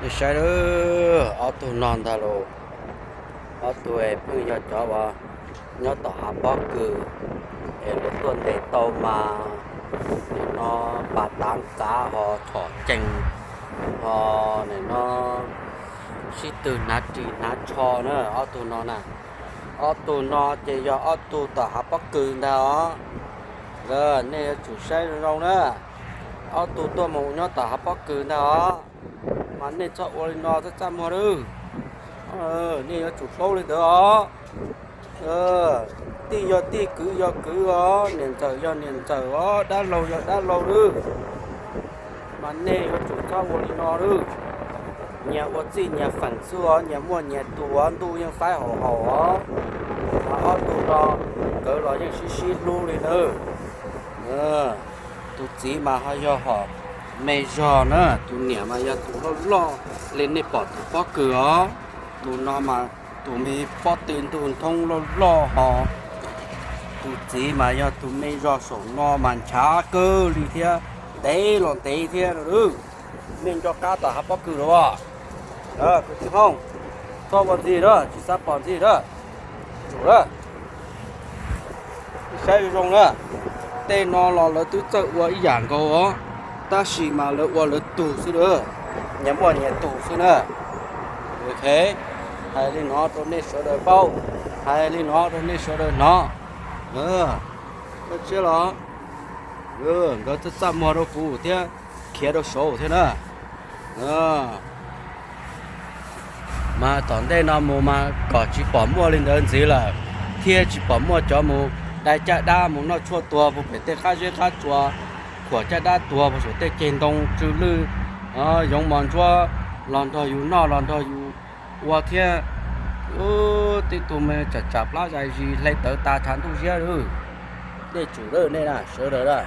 Nej saib lawm, ob tug no ntag los, ob tug pheej yog cov uas nyob tom hav pob kws es lawv tuaj ntes tau mas, nim no pas tav kav ho tshom cees ho, nim no sib tw hnav ris hnav tsho na ob tug no na. Ob tug no ces yog ob tug tom hav pob kws ntag os. Nej yuav tsum saib zoo zoo na, ob tug tuaj mus nyob tom hav pob kws ntag os, mas nej txhob ua li no txaj txaj muag lawm. Nej yuav tsum paub li ntawd os. Tij yog tij, kwv yog kwv os, niam ntxawm yog niam ntxawm os, dab laug yog dab laug lawm, mas nej yuav tsum txhob ua li no lawm. Nyias ua txij nyias feem xwb os, nyias muaj nyias tus os, ntuj yeej faib haum haum os. Mas ob tug no nkawd los yeej sib sib hlub li nawb. Tus txiv mas ho yog hom me zog na, tus niam mas yog tus loj loj li nej pom tus pob kws os. Tus no mas tus me pob tw ntug nthoob loj loj ho. Tus txiv mas yog tus me zog saum no mas nchav kawg li thiab, ntev los ntev thiab. Nej nco qab tom hav pob kws los as, kwv tij Hmoob, txhob ua ntxiv lawm, tsis xav pom ntxiv lawm. Tsum lawm. Saib zoo zoo na, tej no los lawv twb txawj ua ib yam nkaus os, tab sis mas lawv ua lawv tug xwb lawm, nyias muaj nyias tus xwb na. Hais li no rau nej sawv daws paub, hais li no rau nej sawv daws hnov. Koj tsiab los, nkawd txaj txaj muag rau kuv thiab, khiav rau saud thiab na. Mas tom ntej no mus mas kom tsis pom muaj li ntawd ntxiv lawm, thiab tsis pom muaj cov mus dai caj dab mus noj tshuaj tuag puag pem tej qab zeb qab tsua, khuam caj dab tuag puag saum tej ceg ntoo tsw lwj, yoov mos ntsuab los nrog yus noj los nrog yus ua thiab. Tej tug mas tsam tsam plab zais zis hle tawv tas tshav ntuj ziab lawm. Nej tsum lawm, nej na sawv daws na,